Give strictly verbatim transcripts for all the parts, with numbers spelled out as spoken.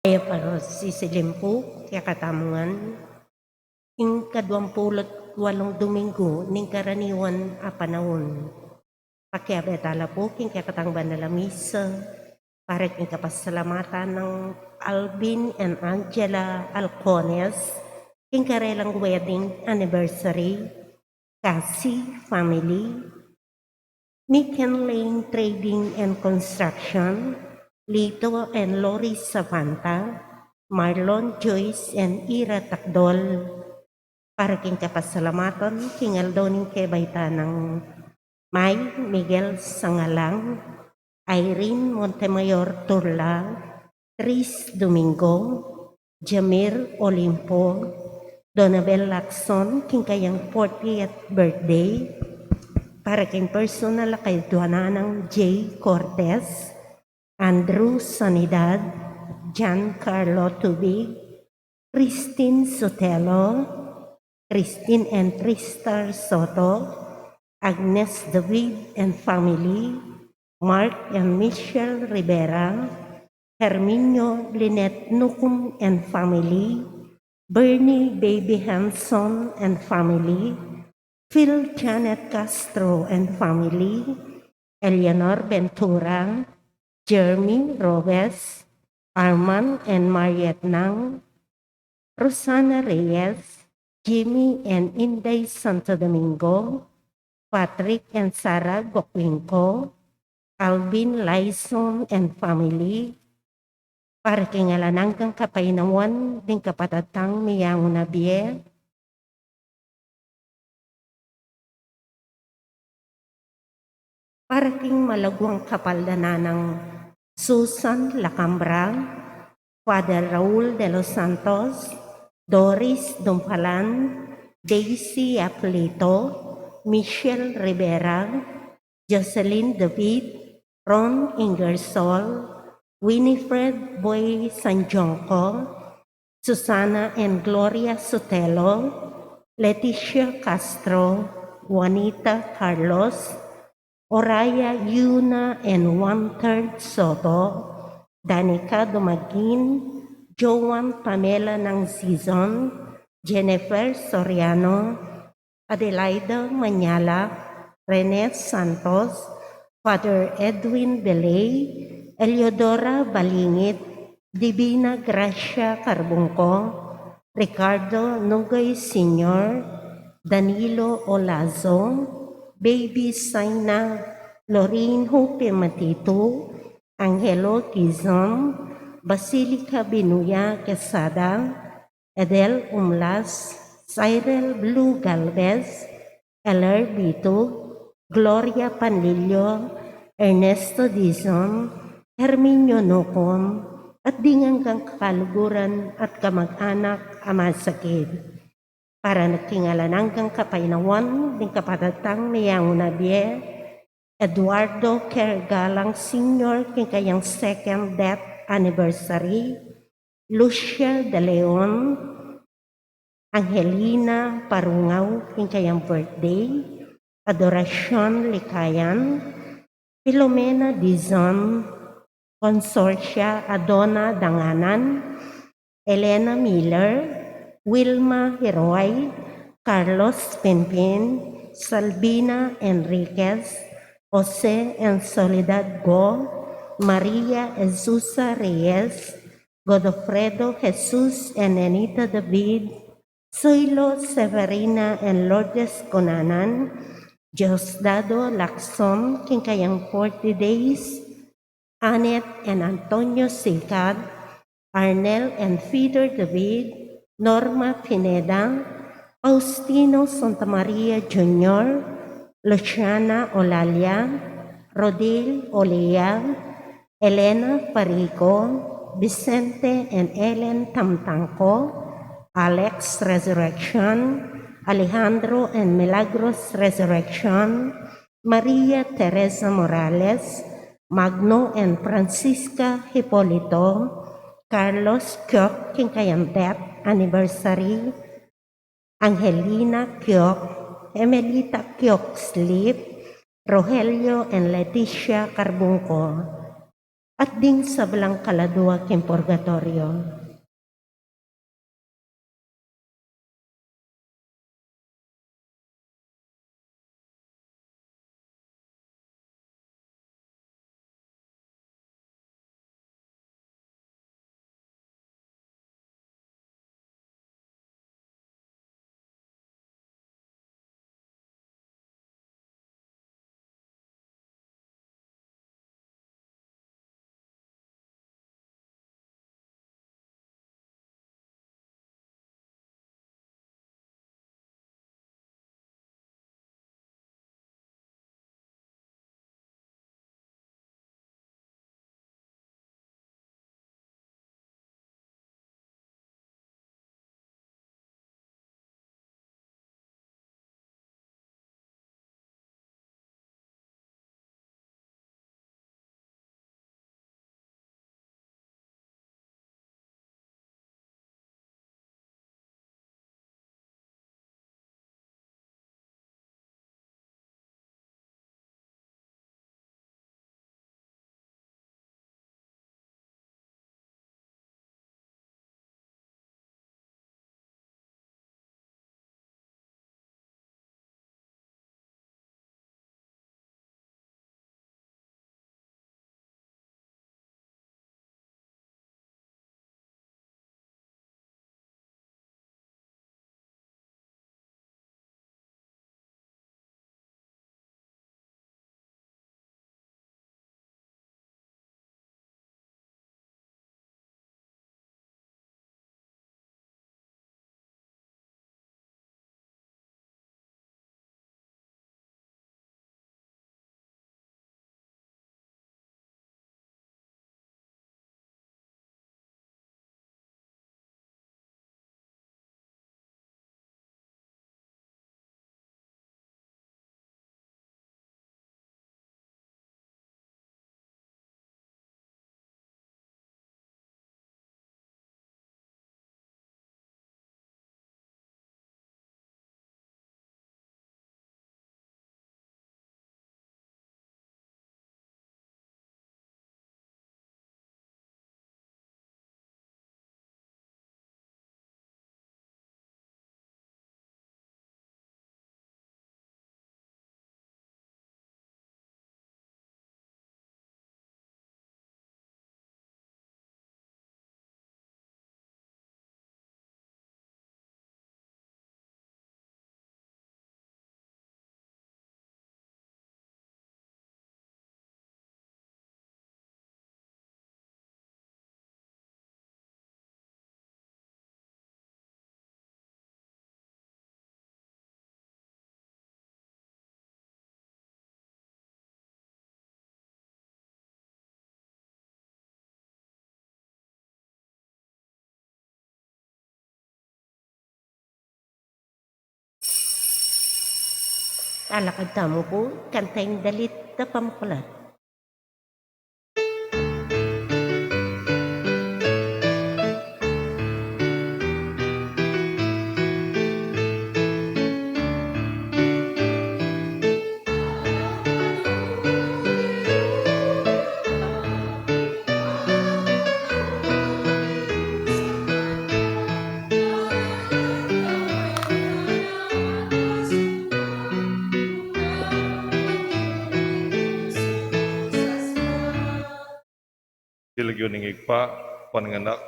Mayap a alas sise limpu kekatamu ngan, ing kaduang pulu't walung Domingo ning karaniwan a panaun. Pakiabe tala pu king kekatang banal a misa para king kapasalamatan nang Alvin and Angela Alcones king karelang wedding anniversary, Cassie family, Nick and Lane Trading and Construction, Lito and Lori Savanta, Marlon, Joyce, and Ira Takdol. Para king kapasalamatan king aldo ning kebaitan nang May Miguel Sangalang, Irene Montemayor Turla, Tris Domingo, Jamir Olimpo, Donabel Lacson king kayang fortieth birthday, para king personal a kayadwanan nang Jay Cortez, Andrew Sanidad, Giancarlo Tubig, Christine Sotelo, Christine and Tristar Soto, Agnes David and family, Mark and Michelle Rivera, Herminio Lynette Nucum and family, Bernie Baby Hanson and family, Phil Janet Castro and family, Eleanor Ventura, Jeremy Robes, Arman and Mariette Nang, Rosana Reyes, Jimmy and Inday Santo Domingo, Patrick and Sarah Gokwingko, Alvin Lyson and family, para king alang anggang kapainawan ding kapatad tang meyangu na bie, para king malaguang kapaldanan nang Susan Lacambra, Father Raul de los Santos, Doris Dumpalan, Daisy Aplito, Michelle Rivera, Jocelyn David, Ron Ingersoll, Winifred Boy Sanjonco, Susana and Gloria Sotelo, Leticia Castro, Juanita Carlos, Oraya Yuna and One Third Soto, Danica Dumagin, Joan Pamela Nang Zizon, Jennifer Soriano, Adelaida Manyala, Rene Santos, Father Edwin Belay, Eleodora Balingit, Divina Gracia Carbungco, Ricardo Nugay Senior, Danilo Olazo, Baby Saina, Lorraine Hope Matitu, Angelo Gizon, Basilica Binuya Quesada, Edel Umlas, Cyril Blue Galvez, Eler Bitug, Gloria Panlilio, Ernesto Dizon, Herminio Nucum, at ding anggang kakaluguran at kamag-anak a masakit. Para king alang anggang kapainawan ding kapatad tang meyangu na bie, Eduardo Kergalang Senior king kayang second death anniversary, Lucia de Leon, Angelina Parungao king kayang birthday, Adoracion Likayan, Filomena Dizon, Consorcia Adona Danganan, Elena Miller, Wilma Hiroy, Carlos Pinpin, Salvina Enriquez, Jose and Soledad Go, Maria Ezusa Reyes, Godofredo Jesus and Anita David, Soylo Severina and Lourdes Conanan, Diosdado Lacson king kayang forty days, Annette and Antonio Sicat, Arnel and Peter David, Norma Pineda, Faustino Santa Maria Junior, Luciana Olalia, Rodil Olea, Elena Farico, Vicente and Ellen Tamtangco, Alex Resurrection, Alejandro and Milagros Resurrection, Maria Teresa Morales, Magno and Francisca Hipolito, Carlos Kiok king kayang death anniversary, Angelina Kiok, Emelita Kiok Slip, Rogelio and Leticia Carbungco. at ding sablang kaladua king purgatoryo. Talakad tamu pu, kantaing dalit da pamakulat. King lagyu ning Ibpa, ning Anak,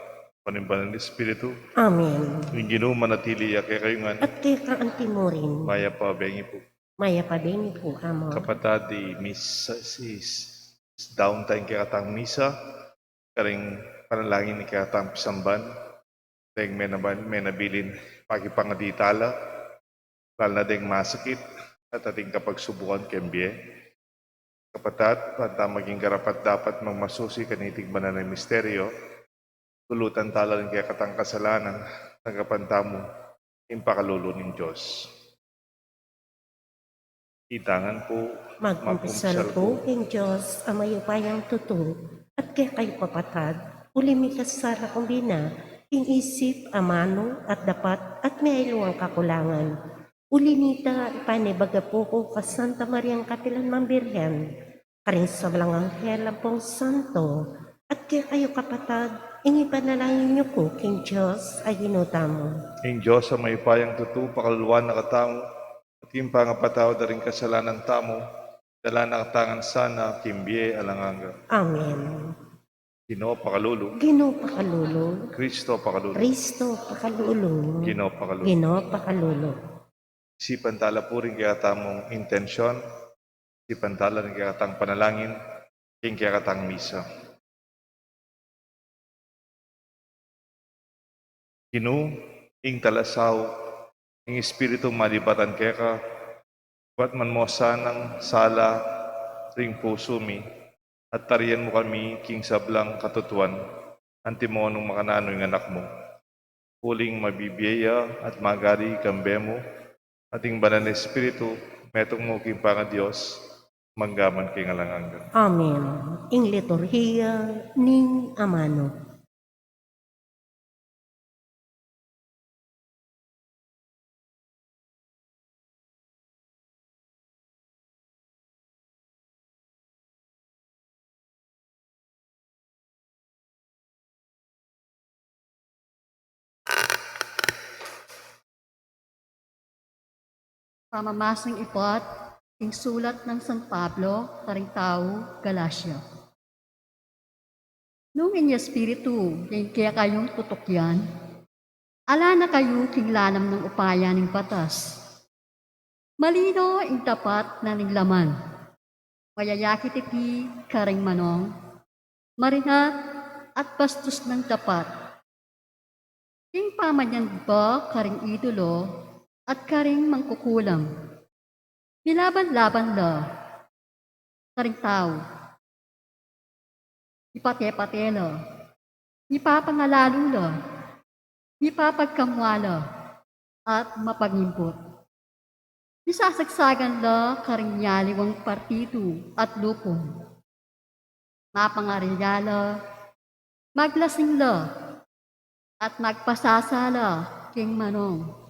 ning Banal a Espiritu. Amen. Ing Ginu manatili ya kekayu ngan. At keka anti mu rin. Mayap a bengi pu. Mayap a bengi pu, Among. Kapatad, i misa, i, i, daun taya king kekatang misa, karing panalangin ning kekatang pisamban, deng menaban, menabilin, pakipangadi tala, lalu na deng masakit, at ating kapagsubukan keng bie. Kapatad, ban tang maging karapat-dapat magmasusi kaniting banal a misteryo, dulutan tala ring kekatang kasalanan, tanggapan tamu ing pakalulu ning Dios. Itangan pu. Magkumpisal ku king Dios a mayupayang tutu, at kekayu kapatad, uli mikasala kung bina, king isip, amanu, at dapat, at miyayaliwang kakulangan. Uli nita, ipanibaga pu ku kang Santa Mariang kapilan man Birhen, karing sablang anghel ampong santo, at kekayu kapatad, ing ipanalangin yu ku king Dios a Ginu tamu. Ing Dios a mayupayang tutu, pakaluluan na katamu, at king pangapatawad da ring kasalanan tamu, dala na katamu ngan sana king bie alang angga. Amen. Ginu, pakalulu. Ginu, pakalulu. Kristo, pakalulu. Kristo, pakalulu. Ginu, pakalulu. Ginu, pakalulu. Isipan tala pu ring kekatamung intensyon, isipan tala ring kekatang panalangin, king kekatang misa. Ginu, ing talasaup, ing Espiritu malibatan keka, ibat man mu sanang sala ring pusu mi, at tarian mu kami king sablang katutuan, antimo nung makananu ing Anak mu. Uling mabibie ya at magali kambe mu, at ing Banal a Espiritu, metung mu king pangaDios, mangga man king alang angga. Amen. Ing liturhiya ning amanu. Pamamasang ibat king sulat nang San Pablo karing taung Galacia. Nung ing Espiritu ya ing kekayung tutukian, ala na kayu king lalam nang upaya ning batas. Malino ing tapat na ning laman. Mayayakit iti karing manong, marinat at bastus nang tapat. King pamanyanba karing idolo at karing mangkukulam, milaban-laban la karing tau. Mipate-pate la, mipapangalalu la, mipapagkamua la, at mapangimput. Misasagsagan la karing mialiwang partidu at lupung. Mapangarilya la, maglasing la, at magpasasa la king manong,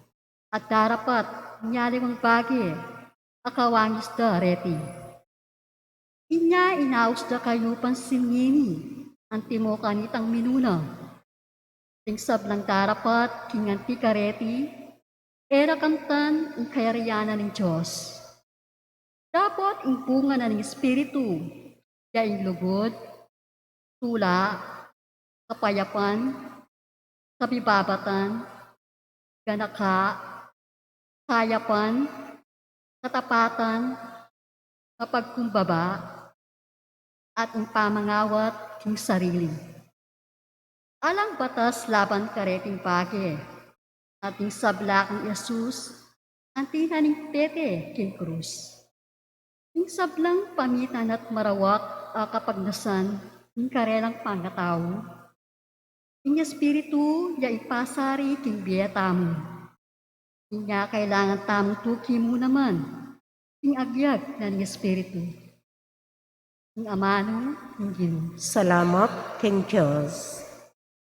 at darapat mialiwang bage a kawangis da reti. Inya inaus da kayu pansin ngeni, antimo kanitang minuna. Ing sablang darapat king anti kareti, e ra kamtan ing kayarian na ning Dios. Dapot ing bunga na ning Espiritu, ya ing lugud, tula, kapayapan, kabibabatan, ganaka, kayapan, katapatan, mapagkumbaba, at ing pamangawat king sarili. Alang batas laban kareting bage, at ing sabla kang Jesus, anti na ning pete king krus. Ing sablang pamitan at marawak a kapagnasan ning karelang pangatau, ing Espiritu ya ipasari king bie tamu. Inya kailangan tamung tuki mu naman ing agyag na ning Espiritu. Ing amanu ning Ginu. Salamat king Dios.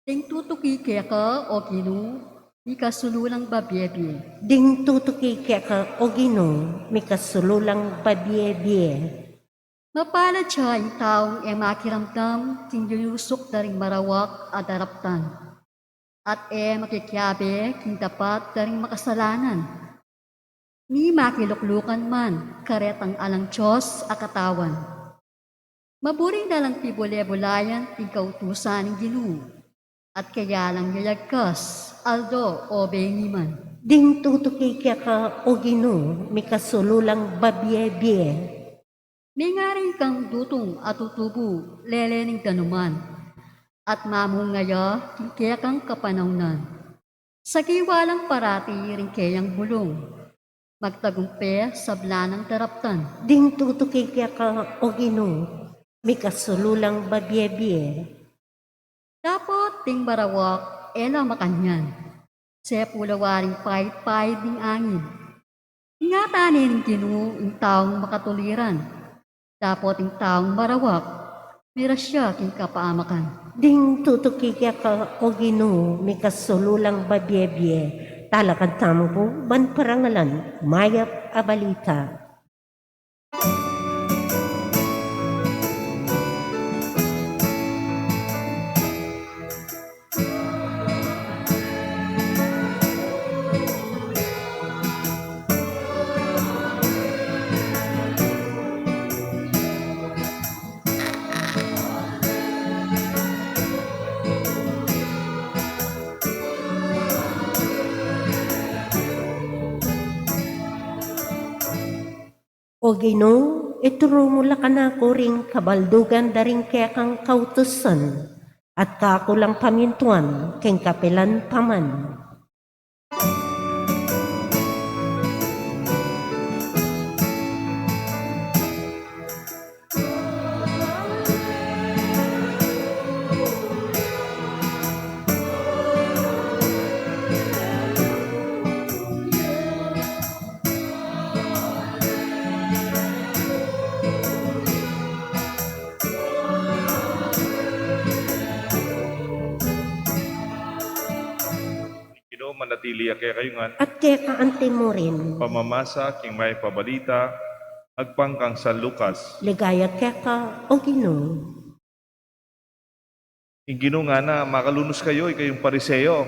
Ding tutuki keka, o Ginu, mikasulu lang babie-bie. Ding tutuki keka, o Ginu, mikasulu lang babie-bie. Mapalad ya ing taung e makiramdam king yuyusuk da ring marawak a daraptan, at e makikiabe king tapat da ring makasalanan, ni makiluklukan man karetang alang Dios a katawan. Maburi na lang pibule-bulayan ing kautusan ning Ginu, at kaya lang yayagkas aldo o beni man. Ding tutuki keka, o Ginu, mikasulu lang babie-bie. Mingari kang dutung a tutubu lele ning danuman, at mamunga ya king kekang kapanaunan. Sagiwa lang parati ring keyang bulung, magtagumpe sabla nang daraptan. Ding tutuki keka, o Ginu, mikasulu lang babie-bie. Dapot ding marawak e la makanyan, sepu la waring pait-pait ning angin. Ingatan ne ning Ginu ing taung makatuliran, dapot ing taung marawak mirasya king kapamakan. Ding tutuki keka, o Ginu, mikasulu lang babie-bie. Talakad tamu pu ban parangalan mayap a balita. O Ginu, ituru mu la kanaku ring kabaldugan da ring kekang kautusan, at kaku lang pamintuan king kapilan pa man. Ginu, manatili ya kekayu ngan. At keka anti mu rin. Pamamasa king Mayap a Balita agpang kang San Lucas. Ligaya keka, O Ginu. Ing Ginu ngana, makalunus kayu, ikayung Pariseo.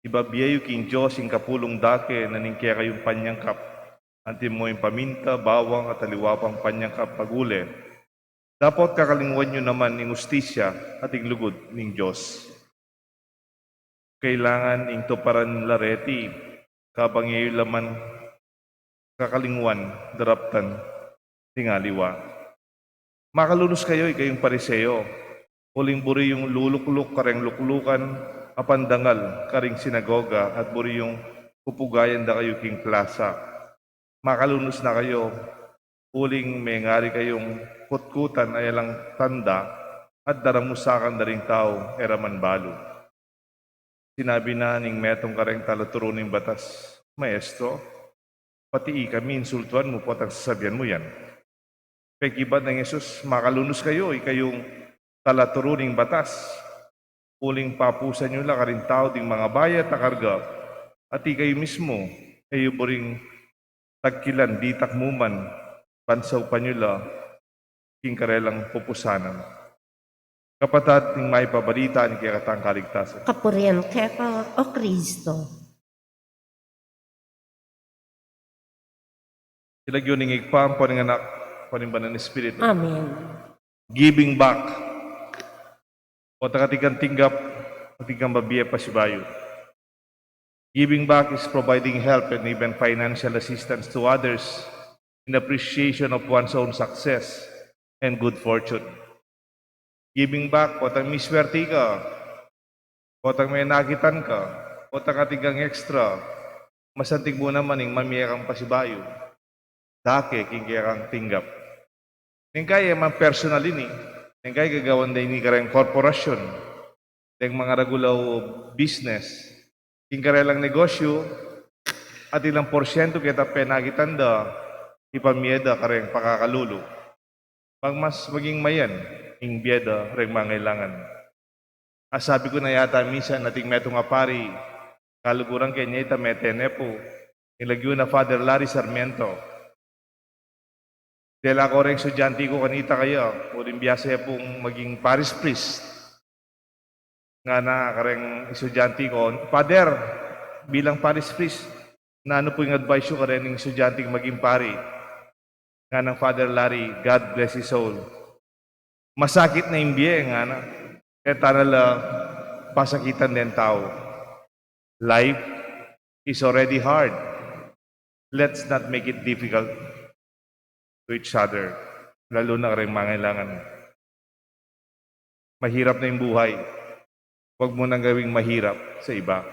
Ibabie yu king Dios ing kapulung dake na ning kekayung panyangkap. Antimo ing paminta, bawang, at aliwa pang panyangkap magule. Dapot kakalingwan yu naman ing ustisya at ing lugud ning Dios. Kailangan ing tuparan la reti, kabang e yu la man kakalingwan daraptan ding aliwa. Makalunus kayu, ikayung Pariseo, uling buri yung lulukluk kareng luklukan a pandangal karing sinagoga at buri yung pupugayan da kayu king plasa. Makalunus na kayu, uling mengari kayung kutkutan a e lang tanda at daramusakan da ring tau e ra man balu. Sinabi na ning metung kareng talaturu ning batas, "Maestro, pati ikami insultuan mu potang sasabian mu yan." Pekibat nang Jesus, "Makalunus kayu, ikayung talaturu ning batas. Uling papusan yu la karing tau ding mangabayat a karga, at ikayu mismu, e yu buring tagkilan ditak mu man, pansaupan yu la king karelang pupusanan." Kapatad, ing Mayap a Balita ning kekatang kaligtasan. Kapurian keka, O Kristo. King lagyu ning Ibpa, ampo ning Anak, ampo ning Banal a Espiritu. Amen. Giving back. Potang atin kang tinggap, atin kang mabie pasibayu. Giving back is providing help and even financial assistance to others in appreciation of one's own success and good fortune. Giving back, potang miswerti ka, potang menakitan ka, potang atin kang extra, masanting mu naman ing mamie kang pasibayu. Dake king kekang tinggap. Neng kai e man personal ini, neng kai gagawan da ini kareng korporasyun, deng mangaragul a business, king karelang negosyu, atin lang porsyento keta penakitan da, ipamie da kareng pakakalulu. Bang mas maging mayan ing bie da reng mangailangan. Asabi ku na yata minsan atin metung a pari, kaluguran ke nia ita, mete ne pu, ing lagyu na Father Larry Sarmiento. Dela ko reng estudyante ku kanita kaya, uling biasa ya pung maging parish priest. Ngana kareng estudyante ku, "Father, bilang parish priest, nanu pu ing advice yu kareng estudyante ku maging pari?" Nganang Father Larry, God bless his soul, "Masakit na ing bie," ngana, "e ta na la pasakitan deng tau. Life is already hard. Let's not make it difficult to each other, lalu na kareng mangailangan. Mahirap na ing buhay. Wag mo nang gawing mahirap sa iba."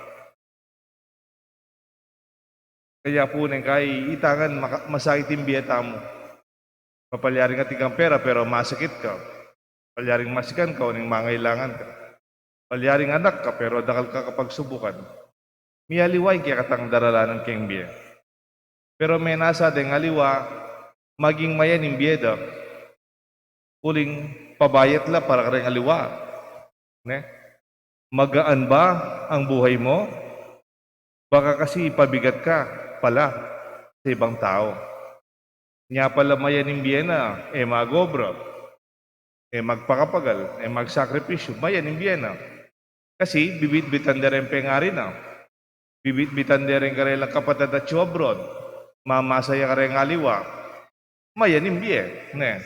Kaya pu neng kai, ita ngan maka-, masakit ing bie tamu. Mapalyaring atin kang pera, pero masakit ka. Palyaring masikan ka, uling mangailangan ka. Palyaring anak ka, pero dakal ka kapagsubukan. Miyaliwa ing kekatang daralanan keng bie. Pero menasa deng aliwa, maging mayan ing bie da, uling pabayat la para kareng aliwa. Ne? Magaan ba ang buhay mo? Baka kasi pabigat ka pala sa ibang tao. Nya pala mayan ing bie na, e mag-obra, e magpakapagal, e magsakripisyu, mayan ing bie na. Kasi bibitbitan de reng pengari na. Bibitbitan de reng karelang kapatad atyu abroad. Mamasa ya kareng aliwa. Mayan ing bie, ne?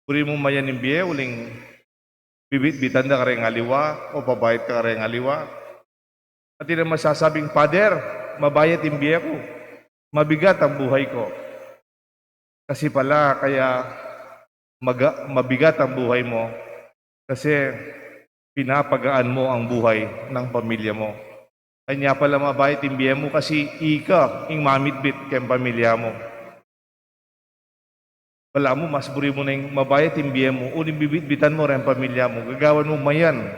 Buri mung mayan ing bie, uling bibitbitan da kareng aliwa, o pabayat ka kareng aliwa. Atin nang masasabing, "Father, mabayat ing bie ku. Mabigat ang buhay ko." Kasi pala, kaya maga-, mabigat ang buhay mo kasi pinapagaan mo ang buhay ng pamilya mo. Kanya pala mabayat ing bie mu kasi ika ing mamitbit keng pamilya mo. Balamu mas buri mu neng mabayat ing bie mu, uling bibitbitan mu reng pamilya mu, gagawan mu mayan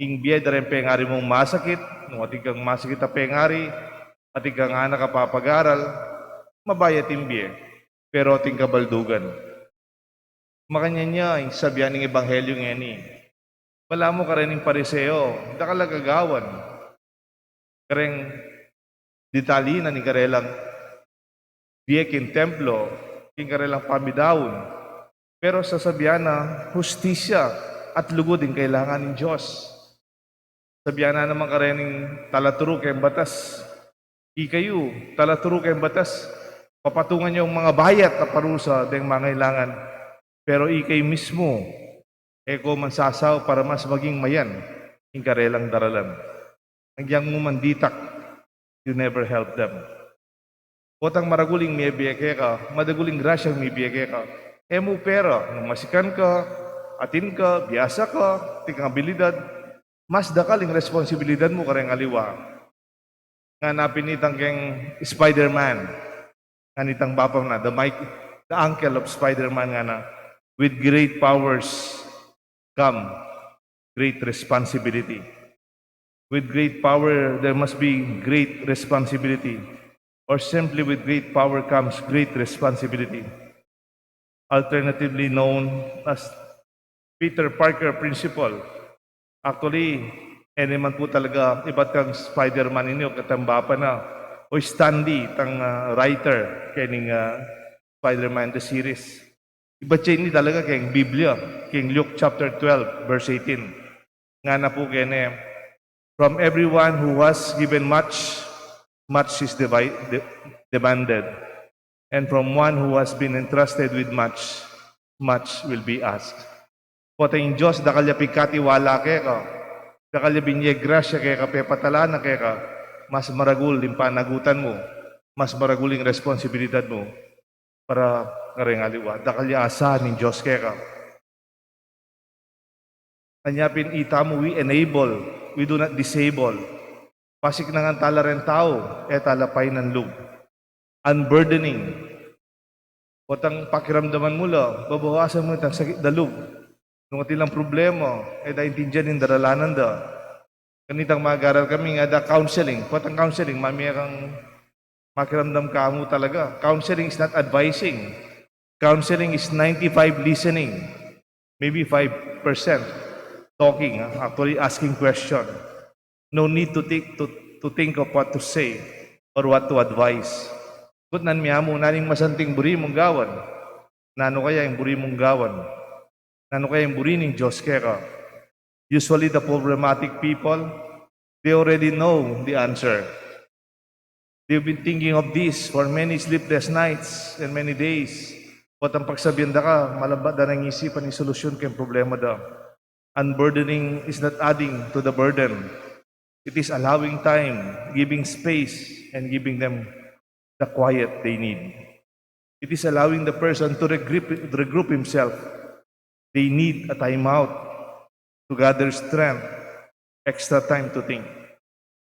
ing bie da reng pengari mung masakit. Nung atin kang masakit a pengari, atin kang anak a papag-aral, mabayat ing bie, pero atin kabaldugan. Makanyan ya ing sasabian ning ebanghelyo ngeni. Balamu kareng Pariseo, dakal a gagawan kareng detalye na ning karelang bie king templo, king karelang pamidaun. Pero sasabian na hustisya at lugud ing kailangan ning Dios. Sabian na naman kareng talaturu keng batas, ikayu, talaturu keng batas, papatungan yu ing mangabayat a parusa deng mangailangan, pero ikayu mismu, e ko man sasaup para mas maging mayan ing karelang daralan. Agyang mu man ditak, you never help them. Potang maragul ing mibie keka, madagul ing grasyang mibie keka. E mu pera, nung masikan ka, atin ka, biasa ka, atin kang abilidad, mas dakal ing responsibilidad mu kareng aliwa. Ngana pin itang keng Spider-Man, ngana itang bapa na, the Mike, the uncle of Spider-Man, ngana, "With great powers come great responsibility." With great power, there must be great responsibility. Or simply, with great power comes great responsibility. Alternatively known as Peter Parker principle. Actually, e naman pu talaga ibat kang Spider-Man ini o katang bapa na, o Stan Lee, itang, ah, writer kening, ah, Spider-Man the series. Ibat ya ini talaga keng Biblia, keng Luke chapter twelve, verse eighteen. Ngana pu keni, "From everyone who has given much, much is divi-, de-, demanded. And from one who has been entrusted with much, much will be asked." Potang ing Dios, dakal ya pigkatiwala keka, dakal ya binie grasya keka, pepatalan na keka, mas maragul ing panagutan mu, mas maragul ing responsibilidad mu para kareng aliwa. Dakal ya asahan ning Dios keka. Anya pin itamu, we enable, we do not disable. Pasiknangan tala reng tau, e tala painanlug. Unburdening. Potang pakiramdaman mu la, babawasan mu itang sakit da lub. Nung atin lang problema, e da intindian ing daralanan da. Kanitang mag-aral kami, ngana da counseling. Potang counseling, mamie kang makiramdam ka mu talaga. Counseling is not advising. Counseling is ninety-five listening, maybe five percent talking, ah, actually asking question. No need to think, to, to think of what to say or what to advise. Kutnan mu mu, nanu ing masanting buri mung gawan? Nanu kaya ing buri mung gawan? Nanu kaya ing buri ning Dios keka? Usually the problematic people, they already know the answer. They've been thinking of this for many sleepless nights and many days. Potang pagsabian da ka, malambat da nang isipan ing solusyon keng problema da. Unburdening is not adding to the burden. It is allowing time, giving space, and giving them the quiet they need. It is allowing the person to regroup, regroup himself. They need a time out to gather strength, extra time to think.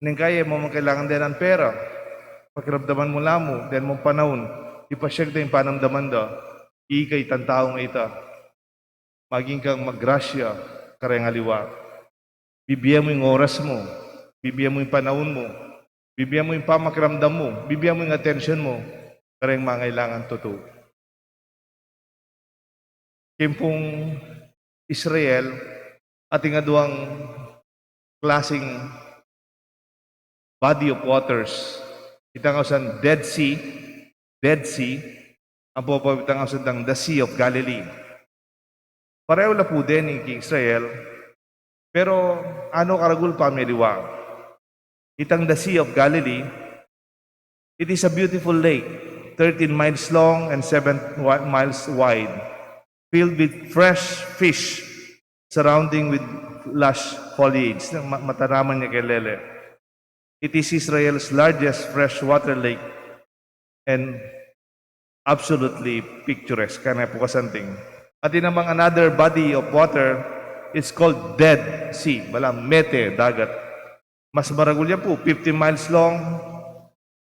Neng kaya mu, mangailangan da ning pera, pakiramdaman mu la mu, deng mung panaun, ipasyag da ing panamdaman da, ika itang taung ita. Maging kang magrasya kareng aliwa. Bibie mu ing oras mu, bibie mu ing panaun mu, bibie mu ing pamakiramdam mu, bibie mu ing atensyon mu kareng mangailangan tutu. King pung Israel, atin aduang klasing body of waters. Itang ausan Dead Sea, Dead Sea, ampo pa itang ausan dang the Sea of Galilee. Pareho la pu deni king Israel, pero ano karagul pamialiwa. Itang the Sea of Galilee, it is a beautiful lake, thirteen miles long and seven wi-, miles wide, filled with fresh fish, surrounding with lush foliage. Ma-, matanaman ya kelele. It is Israel's largest freshwater lake and absolutely picturesque. Kaya na pu kasanting. At yun namang another body of water, it's called Dead Sea. Bala, mete, dagat. Mas maragul ya pu, fifty miles long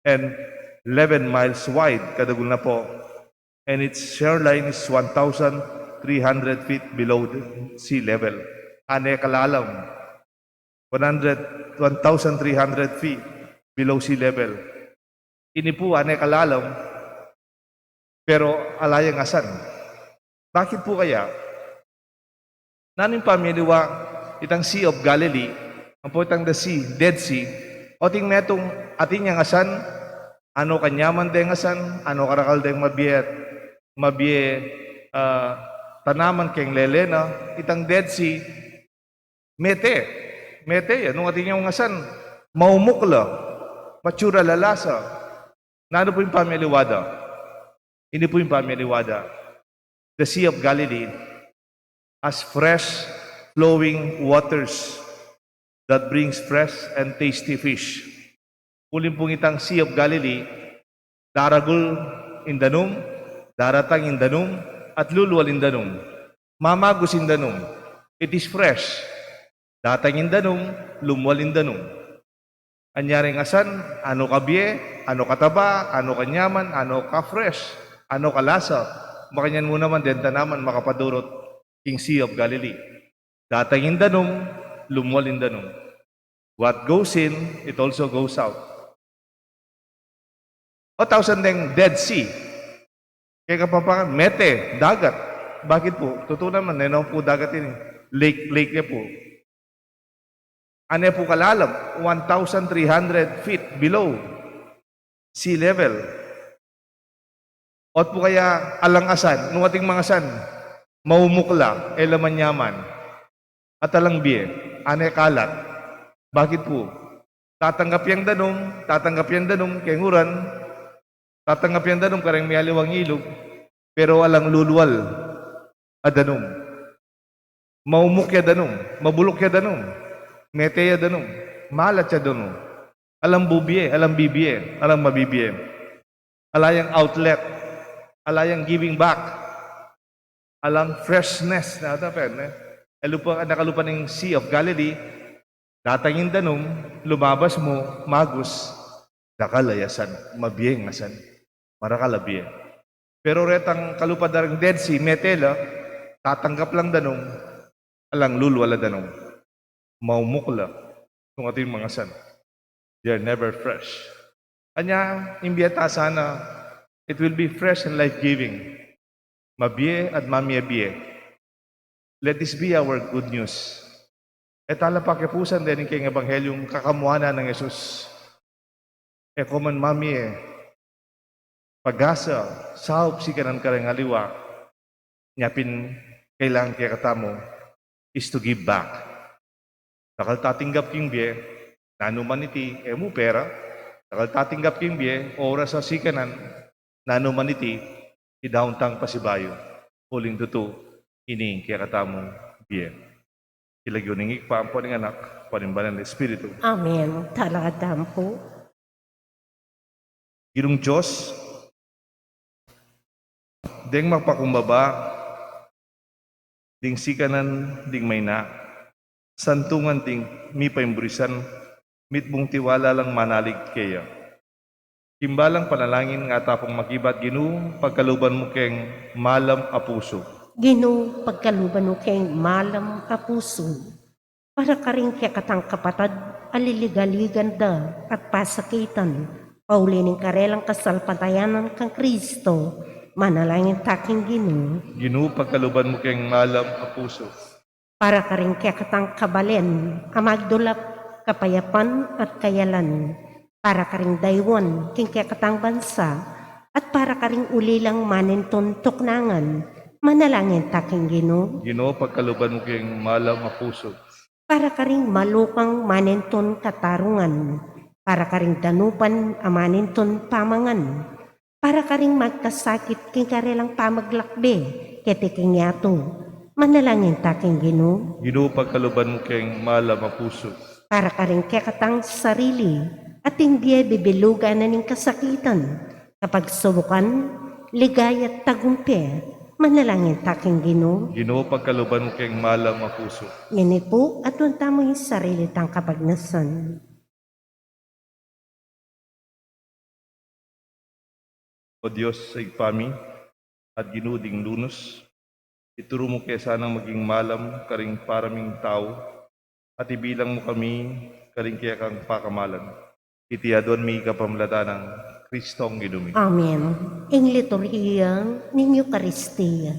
and eleven miles wide. Kadagul na pu. And its shoreline is one thousand three hundred feet below the sea level. Ane kalalam. One hundred, one thousand three hundred feet below sea level. Ini pu, ane kalalam, pero ala yang asan. Bakit pu kaya? Nanu ing pamialiwa itang Sea of Galilee, ampo itang the sea, Dead Sea, o atin metung, atin yang asan, ano kanyaman deng asan, ano karakal deng mabie, mabie, ah, tanaman keng lele na, itang Dead Sea, mete. Mete ya, nung atin yang asan, maumuk la, matsura la lasa. Nanu pu ing pamialiwa da? Ini pu ing pamialiwa da. The Sea of Galilee has fresh flowing waters that brings fresh and tasty fish. Uling pung itang Sea of Galilee, daragul ing danum, daratang ing danum, at lulual ing danum. Mamagus ing danum. It is fresh. Datang ing danum, lumual ing danum. Anyari ing asan, ano kabie, ano kataba, ano kanyaman, ano ka-fresh, ano kalasa. Makanyan mu naman deng tanaman makapadurut king Sea of Galilee. Datang ing danum, lumual ing danum. What goes in, it also goes out. O tau san deng Dead Sea. Kaya Kapampangan, mete, dagat. Bakit pu? Tutu naman, e naman pu dagat ini. Lake, lake ya pu. Ane pu kalalam, one thousand three hundred feet below sea level. Ot pu kaya alang asan, nung atin mangasan, maumuk la, e la manyaman. At alang bie, ane kalat. Bakit pu? Tatanggap yang danum, tatanggap yang danum, keng uran, tatanggap yang danum kareng mialiwang ilug, pero alang lulual a danum. Maumuk ya danum, mabuluk ya danum, mete ya danum, malat ya danum. Alang bubie, alang bibie, alang mabibie. Ala yang outlet, ala yang giving back, alang freshness na ata pen, e. E lupa, nakalupa ning Sea of Galilee, datang ing danum, lumabas mu, magus, dakal a asan, mabie ing asan, marakal a bie. Pero retang kalupa da ring Dead Sea, mete la, tatanggap lang danum, alang lulual a danum. Maumuk la, nung atin mangasan. They are never fresh. Anya, ing bie ta sana, it will be fresh and life-giving. Mabie at mamie-bie. Let this be our good news. E tala pakipusan deni keng Ebanghelyung kakamuanan nang Jesus. E ko man mamie, pag-asa, saup sikanan kareng aliwa, nya pin kailangan kekatamu is to give back. Dakal tatinggap king bie, nanu man iti, e mu pera, dakal tatinggap king bie, oras a sikanan, nanu man iti, idaun tang pasibayu, uling tutu, ini ing kekatamung bie. King lagyu ning Ibpa, ampo ning Anak, ampo ning Banal a Espiritu. Amen. Tala ka dampu. Ginung Dios, deng mapakumbaba, ding sikanan, ding maina, santungan ding mipaimbrisan, mitmung tiwala lang manalig keya. King balang panalangin nga ta pung makibat, Ginu, pagkaluban mu keng malam a pusu. Ginu, pagkaluban mu keng malam a pusu. Para karing kekatang kapatad a liligaligan da at pasakitan, pauli ning karelang kasalpantayanan kang Kristo, manalangin ta king Ginu. Ginu, pagkaluban mu keng malam a pusu. Para karing kekatang kabalen a magdulap, kapayapan at kayalan, para karing dayuan king kekatang bansa, at para karing ulilang manintun tuknangan, manalangin ta king Ginu. Ginu, pagkaluban mu keng malam a pusu. Para karing malukang manintun katarungan, para karing danupan a manintun pamangan, para karing magkasakit king karelang pamaglakbe keti king yatu, manalangin ta king Ginu. Ginu, pagkaluban mu keng malam a pusu. Para karing kekatang sarili, ating bie bibilugan na ning kasakitan, kapagsubukan, ligaya't tagumpit. Manalangin ta king Ginu. Ginu, pagkaluban mu keng malam a pusu. Ngeni pu, aduan tamu ing sarili tang kapagnasan. O Dios, Ibpa mi, at Ginu ding lunus, ituru mu ke sanang maging malam karing para ming tau, at ibilang mu kami karing kekang pakamalan. Iti aduan mi kapamilatan nang Kristong Ginu mi. Amen. Ing liturhiya ning Eukaristia.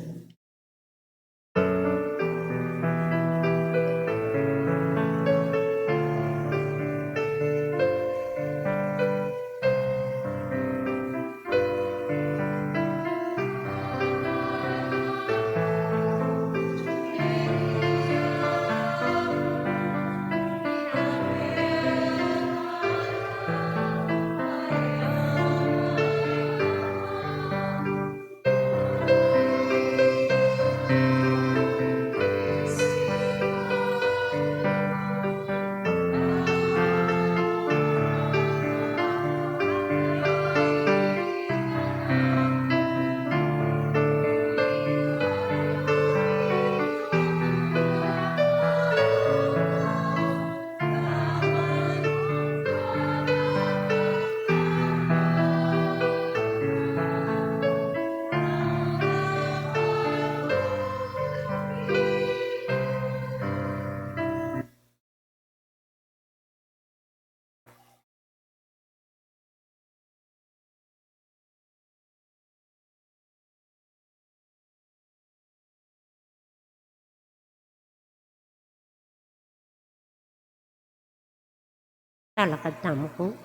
Talakad tamu pu.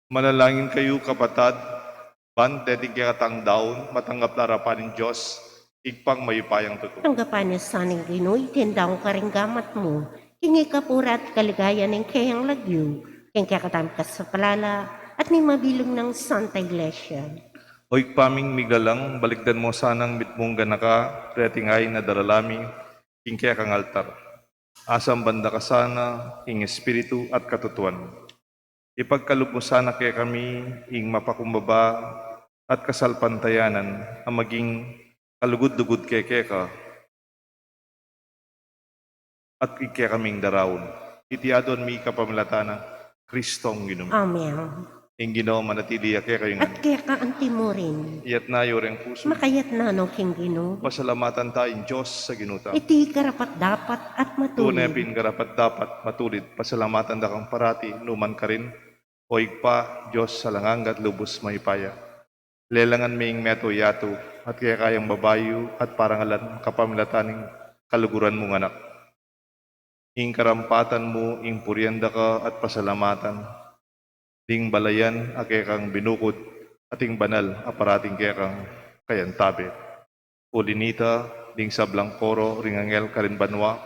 Manalangin kayu, kapatad, ban deting kekatang daun, matanggap la arapan ning Dios, Ibpang mayupayang tutu. Tanggapan na sa ning Ginu iting daun karing gamat mu, king ikapu at kaligayan ning keyang lagyu, king kekatang kasaplalan, at ning mabilug nang Santa Iglesia. O Ibpa ming miglalang, balikdan mu sanang mitmung ganaka reting ain a darala mi king kekang altar. Asamban da ka sana king espiritu at katutuan. Ipagkalub mu sana kekami ing mapakumbaba at kasalpantayanan a maging kalugud-lugud keke ka at ing kekaming daraun. Iti aduan mi kapamilatan nang Kristong Ginu mi. Amen. Ing Ginu manatili ya kekayu ngan. At keka anti mu rin. Iyatas yu ring pusu. Makayatas no king Ginu. Pasalamatan ta ing Dios a Ginu ta. Iti karapat-dapat at matulid. Tune pin karapat-dapat, matulid. Pasalamatan da kang parati, nu man karin, O Ibpa, Dios a alang angga at lubus mayupaya. Lelangan me ing meto yatu, at keka yang babayu at parangalan kapamilatan ning kaluguran mung Anak. Ing karampatan mu ing purian da ka at pasalamatan, ding balayan a kekang binukud, at ing banal a parating kekang kayantabe. Uli nita, ding sablang koro ring anghel karin banua,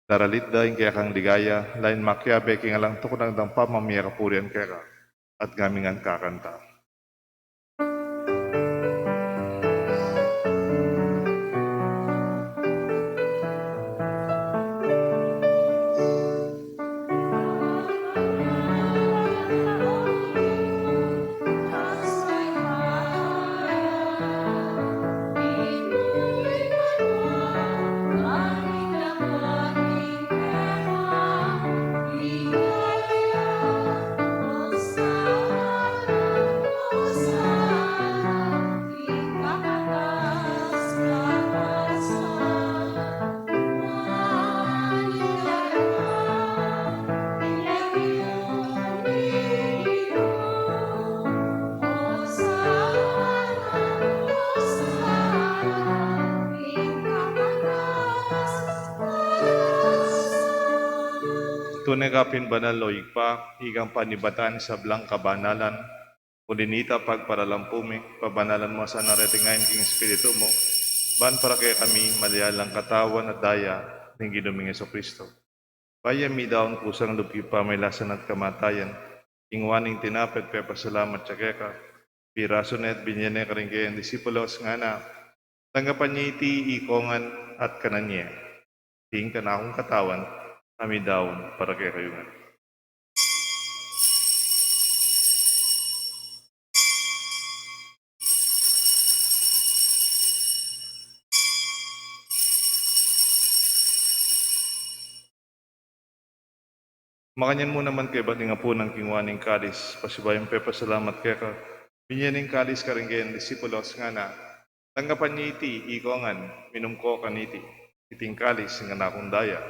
daralit da ing kekang ligaya, lain makiabe king alang tukunan dang pamamie kapurian keka, at ngami ngan kakanta. Tune ka pin banal, o Ibpa, ikang panibatan ning sablang kabanalan. Uli nita, pagparalampu mi, pabanalan mu sana reting ain king Espiritu mu, ban para kekami malialang katawan at daya ning Ginu ming Jesucristo. Bayu mi daun kusang lub king pamailasan at kamatayan, ing waning tinape at pepasalamat ya keka, pirasu ne at binye ne karing keyang disipulos, ngana, tanggapan ye iti ikongan at kanan ye. Iti ing kanakung katawan, a midaun para kekayu ngan. Makanyan mu naman kaybat ning apunan, kinua ne ing kalis, pasibayu yang pepasalamat keka, binye ne ing kalis karing kayang disipulos, ngana: Tanggapan ye iti, ikong ngan, minum ko kaniti. Iti ing kalis ning kanakung daya,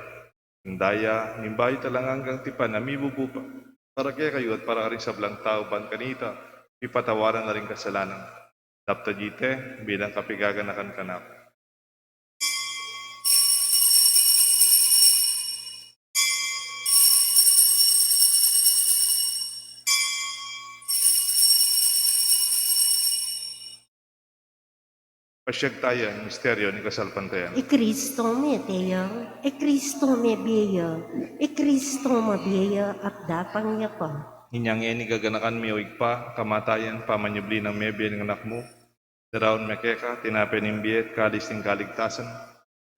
ing daya ning bayu't alang anggang tipan a mibubu pa para kekayu at para karing sablang tau, ban kanita mipatawaran la ring kasalanan. Daptan ye iti bilang kapaganakan kanaku. Pasiag taya ing misteryo ning kasalpantayanan. I Kristo mete ya, i Kristo mebie ya, i Kristo mabie ya at datang ya pa. Inyang e ning gaganakan mi, o Ibpa, kamatayan, pamanyubli nang mebie ning Anak mu, daraun mi keka tinape ning bie at kalis ning kaligtasan.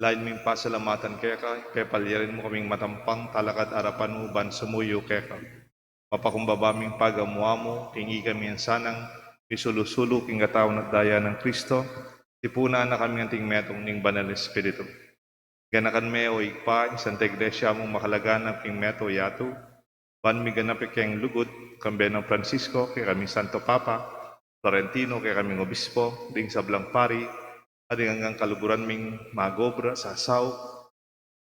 Lalu ming pasalamatan keka, pepalyarin mu kaming matampang talakad king arapan mu ban sumuyu keka. Mapakumbaba ming pagamu-amu king ikami ngan sanang misulu-sulu king katawan at daya nang Kristo, tipunan na kami anting metung ning Banal Espiritu. Ganakan me, o Ibpa, ing Santa Iglesia mung makalaganap king meto yatu, ban miganap ing kayang lugud, kambe nang Francisco, king kekami Santo Papa, Florentino, king kekaming Obispo, ding sablang pari, at ding anggang kaluguran ming mag-obra, sasaup,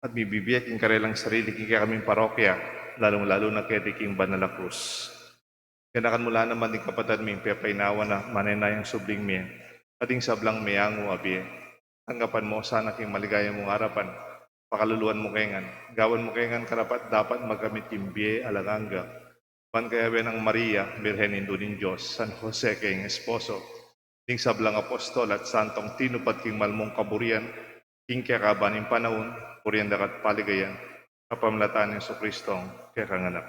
at mibibie king karelang sarili king kekaming parokya, lalung-lalu na keti king banal a krus. Ganakan mu la naman ding kapatad ming pepainawa na, manenayang subling mie, at ding sablang meangu a bie. Tanggapan mu sana king maligaya mung arapan, pakaluluan mu kami ngan, gawan mu kami ngan karapat-dapat magkamit king bie alang angga. Ban kayabe nang Maria, Birhen Indu ning Dios, San Jose kayang esposo, ding sablang apostol at santong tinupad king mal mung kaburian, king kekaban ning panaun, purian da ka at paligayan, kapamilatan nang Jesucristong kekang Anak.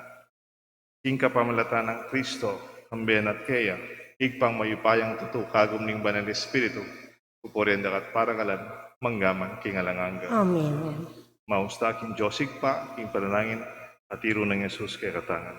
King kapamilatan nang Kristo, kambe na at keya, Ibpang mayupayang tutu, kagum ning Banal Espiritu, pupurian da ka at paragalan, mangga man king alang angga. Amen. Maus ta king Dios Ibpa, king panalangin a tiru nang Jesus kekatang ngan.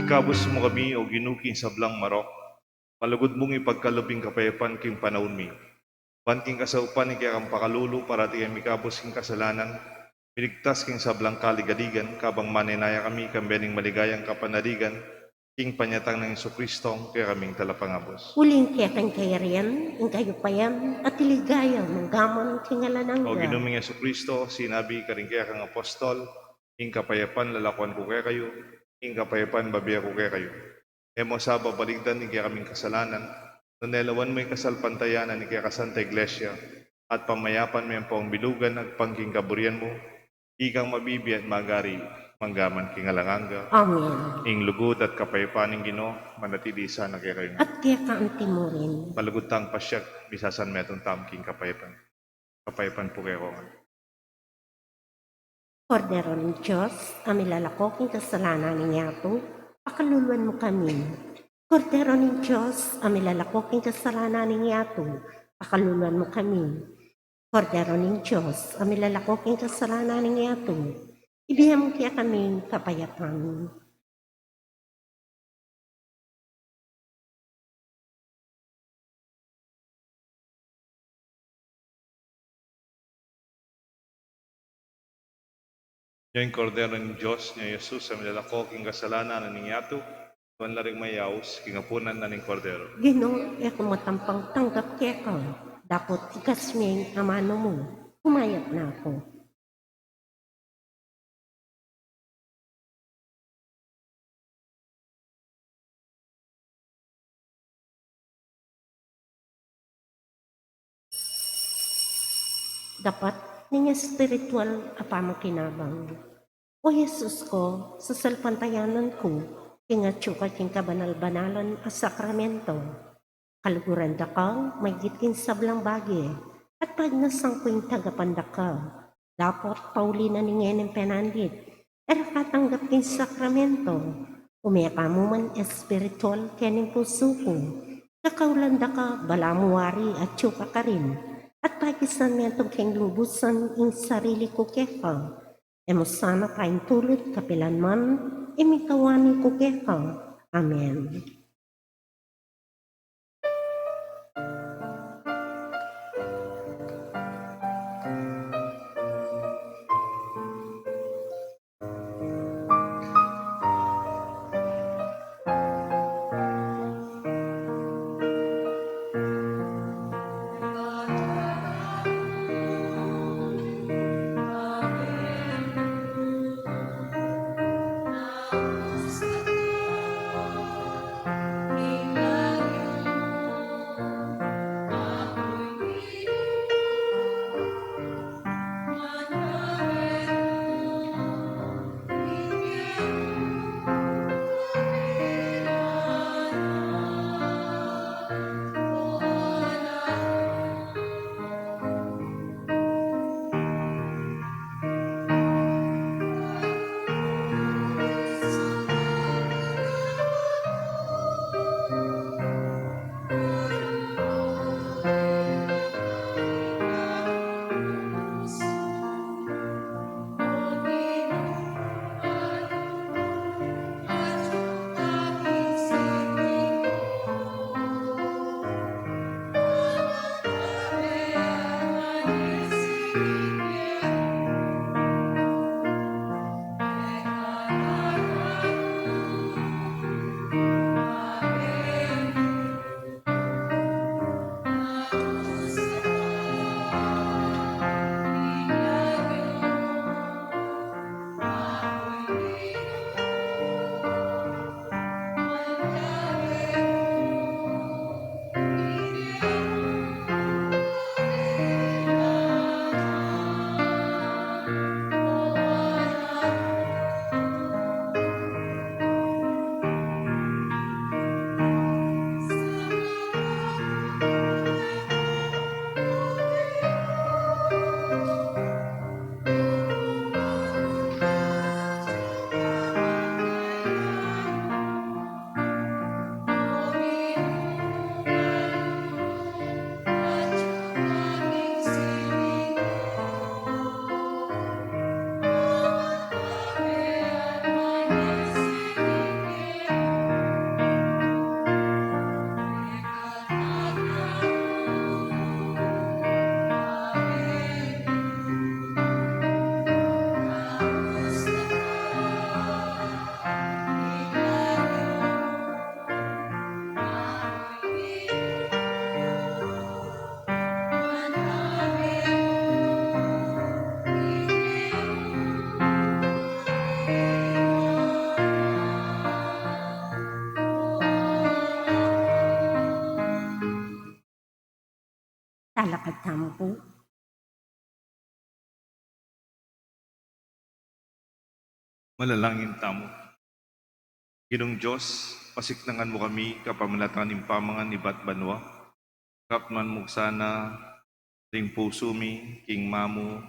Ikabus mu kami, O Ginu, king sablang marok, malugud mung ipagkalub ing kapayapan king panaun mi. Ban king kasaupan ning kekang pakalulu, parati kaming mikabus king kasalanan, miligtas king sablang kaligaligan, kabang manenaya kami kambe ning maligayang kapanaligan, king panyatang nang Jesucristong kekaming Talapangabus. Uling keka ing kayarian, ing kayupayan, at ing ligaya, mangga man king alang angga. O Ginu ming Jesucristo, sinabi karing kekang apostol, ing kapayapan lalakuan ku kekayu, ing kapayapan bibie ku kekayu. E mu sa babaligdan ing kekaming kasalanan, nune lawan mu ing kasalpantayanan ning kekang Santa Iglesia, at pamayapan me ampong bilugan agpang king kaburian mu, ikang mabibie at magari, mangga man king alang angga. Amen. Ing lugud at kapayapan ning Ginu, manatili sana kekayu ngan. At keka antimurin. Malugud tang pasiag, misasan metung tamu king kapayapan. Kapayapan pu kekayu ngan. Kordero ning Dios, a milalako king kasalanan ning yatu, pakaluluan mu kami. Kordero ning Dios, a milalako king kasalanan ning yatu, pakaluluan mu kami. Kordero ning Dios, a milalako king kasalanan ning yatu, ibie mu kekami ing kapayapan. Ing Kordero ning Dios, ing Jesus, a milalako king kasalanan ning yatu, nuan la ring mayaus king apunan na ning Kordero. Ginu, e ku matampang tanggap keka, dapot ikasme ing amanu mu, kumayap na ku. Dapat ning espiritual a pamakinabang. O Jesus ku, sasalpantayanan ku king atyu ka king kabanal-banalan a sakramento. Kaluguran da ka maigit king sablang bage, at pagnasan ku ing tagapan da ka. Dapot pauli na ning ngening penandit, e ra ka tanggap king sakramento, ume ka mu man espiritual kening pusu ku. Kakaulan da ka, balamu wari atyu ka karin, at pakisan metung king lubusan ing sarili ku keka. E mu sana paintulut kapilan man ing mikawani ku keka. Amen. Talakad tamu pu. Manalangin tamu. Ginung Dios, pasiknangan mu kami kapamilatan ning pamangan ibat banua. Kapman mu sana ring pusu mi king mamu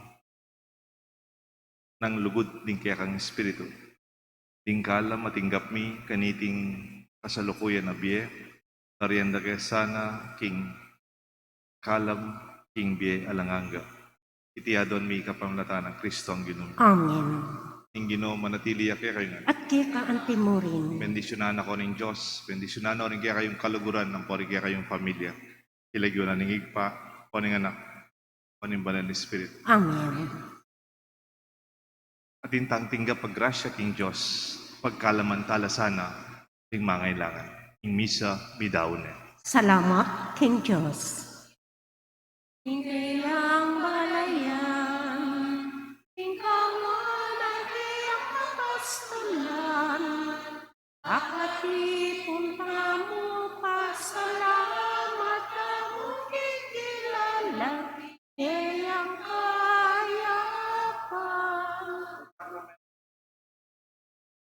nang lugud ning kekang Espiritu. Ding kalam matinggap mi kaniting kasalukuyan a bie, tarian da ke sana king kalam king bie alang angga. Iti adwan mi kapamilatan nang Kristo a Ginu mi. Amen. Ing Ginu manatili ya kekayu ngan. At keka anti mu rin. Bendisyunan na ko ning Dios, bendisyunan na ko ring kekayung kaluguran, ampo ring kekayung pamilya. King lagyu na ning Ibpa, o ning Anak, o ning Banal a Espiritu. Amen. Atin tang tinggap a grasya king Dios, pagkalaman tala sana ring mangailangan. Ing misa midaun ne. Salamat king Dios. King kayang balayan, king kawan a kayang kapastulan, akatipun tamu, pasalamat tamu, kikilala kayang kayapan.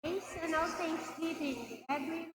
Praise and all thanksgiving to every